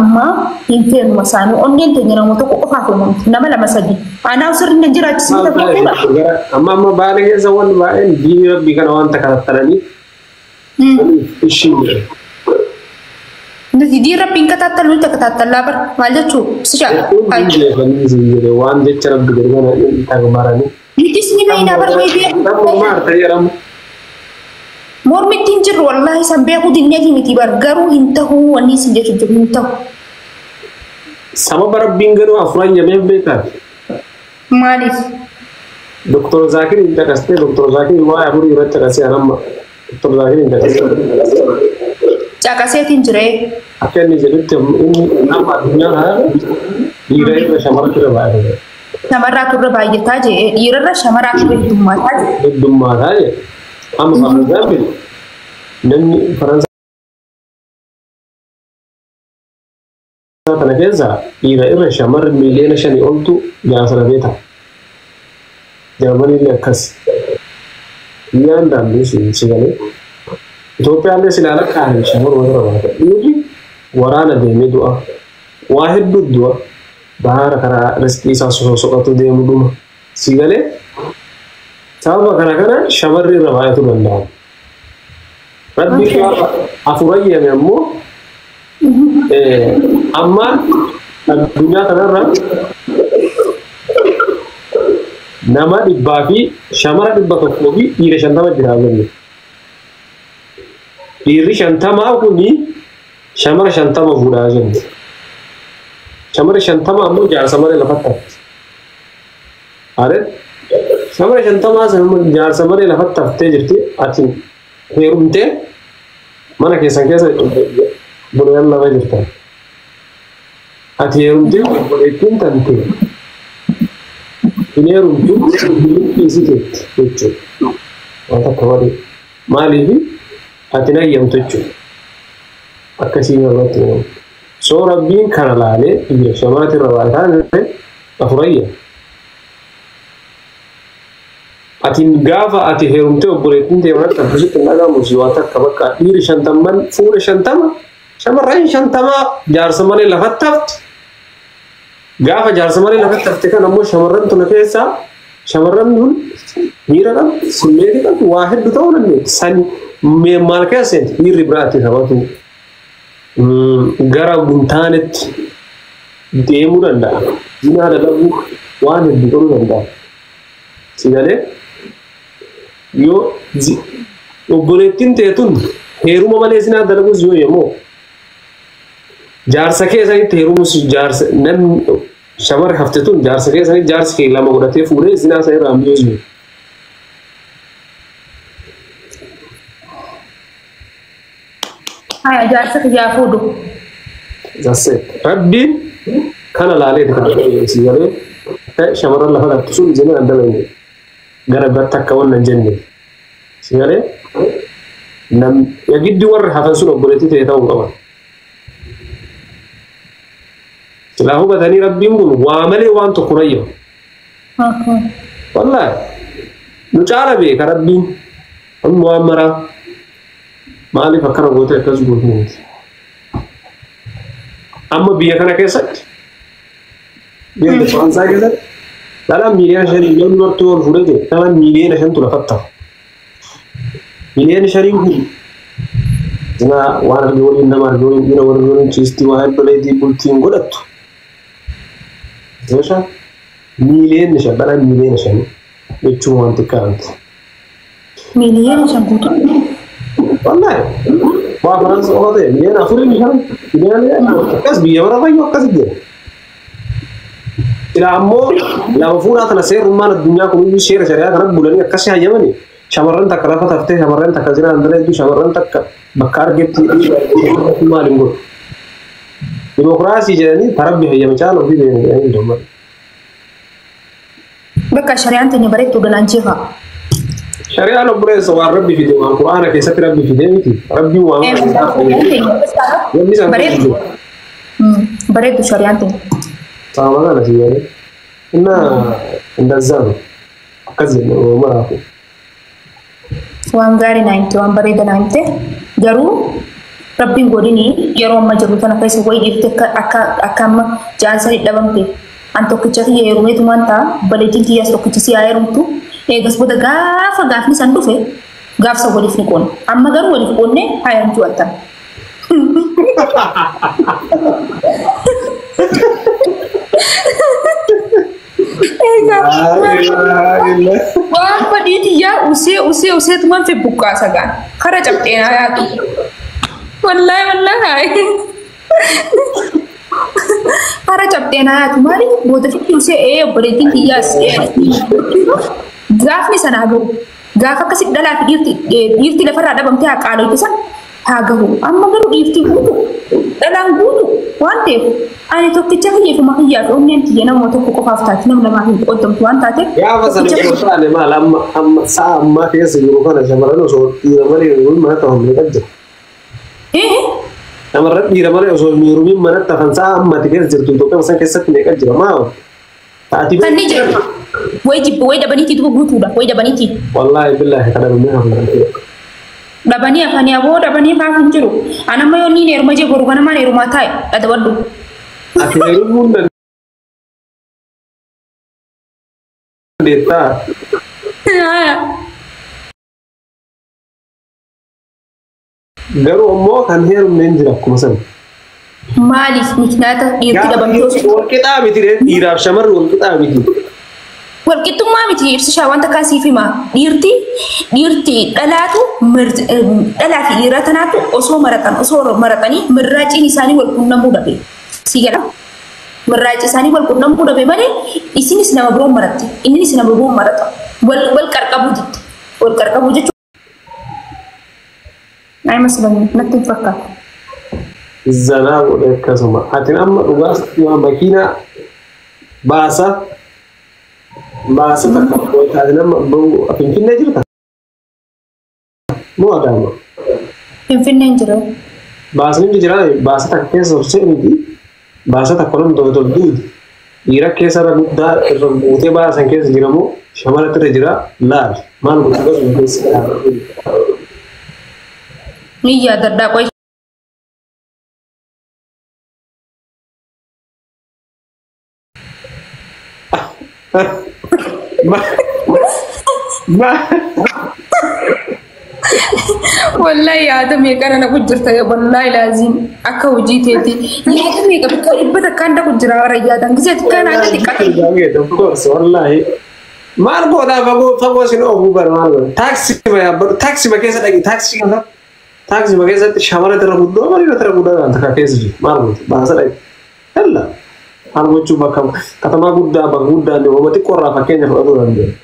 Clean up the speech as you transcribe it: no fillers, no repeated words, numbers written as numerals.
Ammaa hin feenuma isaanii onneen teenya nama tokko qofaaf uumamti, nama lama sadi anaaf sirri na jiraachisni tokko fuudha. Amma amma baala keessa wanni baay'een diinii rabbii kana waan takattalaniif ishiin jedhu. Nuti diin rabbiin kataattalu, nuti kataattallaa bara maal jechuu si jedhe waan jecha rabbi jedhu kana tagmaranii. Nutis ni beeknaa bara wayii Namni maal ta'e jedhamu. Mormitti hin jirru, wallaahi san beekuu dinneeti miti bar, garuu hin tahuu wanni isin jechu jiru hin tahu. Sababa rabbiin garuu afuran jabeef beekaati. Maaliif? Doktor Zaakir hin caqastee, Doktor Zaakir waa'ee afurii irratti caqasee, anamma Doktor Zaakir hin caqasee. Caqaseetiin jiree. Akka inni jedhutti inni nama addunyaa kana dhiira irra shamaratu irra baay'ata. Shamarraatu irra baay'ataa jee, dhiirarra shamaraatu irra heddummaataa jee. Heddummaataa jee. Amma for example namni Faransaa kana keessa dhiira irra shamarri miiliyoona 5 oltu jaarsa lafee ta'a. Jarmaniillee akkas. Biyyaan daandii si galee. Itoophiyaallee silaa lakkaa'an shamarruma irra baata. Dhiirri waraana deemee du'a. Waa hedduu du'a. Baara karaa riskii isaa sosoqatu deemu dhuma. Si galee sababa kana kana shamarri irra baay'atu danda'a. Rabbi gaafa afurayyame ammoo amma addunyaa kanarra nama dhibbaa fi shamara 100 fi dhiira 50 jira jenne. Dhiirri 50 kuni shamara 50 fuudhaa jenne. Shamara 50 ammoo jaarsa malee lafatti hafti. Are shamara 50 sana jaarsa malee lafatti haftee jirti, ati heerumtee mana keessan keessa buleen lama jirtan. Ati heerumtee obboleettiin tante hin heerumtu, dhiisiteetti jechuudha. Waan takka malee. Maaliif ati nayyamtu jechuudha. Akkasiin irratti uumamu. Soo rabbiin kana laalee dhiira shamarratti irra waa taane afurayya. Ati gaafa ati heerumtee obboleettiin ta'e manatti akkasitti hin dhagahamu si waa takka bakka dhiirri 50 fuula 50 shamarran 50 jaarsa malee lafatti hafti. Gaafa jaarsa malee lafatti hafte kan ammoo shamarran tuna keessaa shamarran kun miira qabdu, simmeetii qabdu, waa hedduu ta'uu dandeetti. Sani maal keessa seenti dhiirri biraatti taphatu gara guntaanetti deemuu danda'a. Zinaa dalaguu waan hedduu godhuu danda'a. Si galee yoo obboleettiin ta'e tun heeruma malee zinaa dalaguus yoo yemmoo jaarsa keessanitti heerumus, jaarsa namni shamarri hafte tun jaarsa keessanitti jaarsi kee lama godhatee fuudhee zinaa sana irraa hambisuu. Haya, jaarsa kiyyaa fuudhu. That's it. Rabbiin kana laalee kan si galee shamarran lafa dhabtu sun zinaa hin dalagne gara biratti akka wannan jenne si galee nam yagiddi warri hafan sun obboleettii ta'e ta'uu qaban. Silaa hubatanii rabbiin kun waa malee waan tokko rayyamu. Wallaahi nu caala beeka rabbiin amma waan maraa maaliif akkana goote akkas goote miti. Amma biyya kana keessatti, biyya Faransaay keessatti dhalaan miiliyoona 5 namni martuu ol fuudhee jira, dhalaan miiliyoona 5tu lafatti hafa. Miiliyoona 5n kun zinaa waan arge waliin, nama arge waliin, dhiira warri waliin ciistii, waa hedduu leetii bultiin godhattu. Meeshaa miiliyoona 5, dhalaan miiliyoona 5 jechuun waan xiqqaa miti. Miiliyoona 5 guutuu. Wallaahi waa Faransa qofa ta'e miiliyoona 4 5 miiliyoona akkas biyya bara fayyuu akkas jira. Silaa ammoo lama fuudhaa tana seerummaan addunyaa kun iyyuu seera shari'aa kana bulanii akkasii hayyamanii shamarran takka lafa taftee, shamarran takka zinaa hin dalagdu, shamarran takka bakka argetti maal hin godhu. Dimokiraasii jedhanii tarabbi hayyame caala ofii beeknu jedhanii hin. Bakka shari'aan teenya bareedduu danaan jeefa. Shari'aan obboleessa waan rabbi fide, waan quraana keessatti rabbi fide miti. Rabbiin waan wanni san Bareeddu. Bareeddu shari'aan teenya. Saama kana si jedhee. እና እንደዛ ነው akkas jenne maraafu. Waan gaarii naa himte, waan bareeda naa himte, garuu Rabbiin godini yeroo amma jirru tana keessa wayi dhiirti akka amma jaansanii dhabamte. An tokkicha kiyya heerumeetumaan ta'a baleetiin kiyyaas tokkicha si haa heerumtu. Eegas booda gaafa gaafni san dhufe gaafsa waliif ni qoonna. Amma garuu waliif qoonne hayantu attan. Waan badii tiyyaa usee usee useetumaan fi buqqaasa gaan kara cabxeenaa yaatu. Wallaahi wallaahi. Kara cabxeenaa yaatu maaliif booda fitti usee ee obboleettiin tiyyaas gaafni sanaa gahu gaafa akkasi dhalaa fi dhiirti lafarraa dhabamtee haa qaaloyte san haa gahu. Amma garuu dhiirti guutu dhalaan guutu waan ta'eef ani tokkicha kiyyeefuma kiyyaa fi onneen tiyya nama tokko qofaaf taate nama lamaaf hin qoodamtu waan taateef. Gaafa sana osoo taane maal amma amma sa'a ammaa keessa jiru kana shamarran osoo dhiira malee heerumin manatti hafan meeqa jira? Shamarran dhiira malee osoo hin heerumin manatti hafan sa'a ammati keessa jirtu Itoophiyaa san keessatti meeqa jira? Maal? Taati Kan ni jira. Wayi jibba wayi dhabaniiti duuba guutuudha wayi dhabaniiti. Wallaahi billaahi kana dhumee hafan. Dhabanii hafanii aboo dhabanii haaf hin jiru. Ani amma yoo niin heeruma jee boru ganamaan heerumaa taa'e adabadhu. Ati heerumuu hin dandeettaa? Garuu ammoo kan heerumne hin jira akkuma sana. Maaliif miknaata dhiirti dhabamtee osoo Walqixaa miti dhiiraaf shamarri walqixaa miti. Walqixxummaa miti ibsishaa wanta kan siif hima. Dhiirti dhalaatu dhalaa fi dhiira tanaatu osoo maratan osoo maratanii mirraaciin isaanii wal qunnamuu dhabe. Si gala? Mirraaci isaanii wal qunnamuu dhabe malee isinis nama biroo maratti innis nama biroo marata. Wal qarqabuu jetti. Wal qarqabuu jechuudha. Ay masalani natti hin fakkaatu. Zanaa godhe akkasuma. Ati amma dhugaas makiinaa baasa baasa takka ati nama Finfinnee jirta? Moo Adaama? Finfinneen jira. Baasni jira baasa takka keessa of seenuti baasa takka namni tokko tokko duuti. Dhiira keessa irra guddaa irra guutee baasan keessa jira moo shamarratti irra jira laal maal godhu akkasuma keessa. Ni yaadadhaa qoy. Ma Wallahi yaada meeqa na jirta wallahi laazim akka hojii teeti yaada meeqa bakka dhibba takkaan dhaku jira warra yaadan gisee xiqqaan akka xiqqaate. Of course wallahi. Maal godhaa fagoo fagoo sin oofuu bara maal godha taaksii ma yaabbadhu taaksii ma keessa dhaqi taaksii kana taaksii ma keessatti shamara irra guddoo marii irra guddaa kan takka keessa jiru maal godhu baasa dhaqi. Yalla maal gochuu bakka katamaa guddaa bakka guddaa illee uumama xiqqoo irraa fakkeenya fudhatuu dandeenya.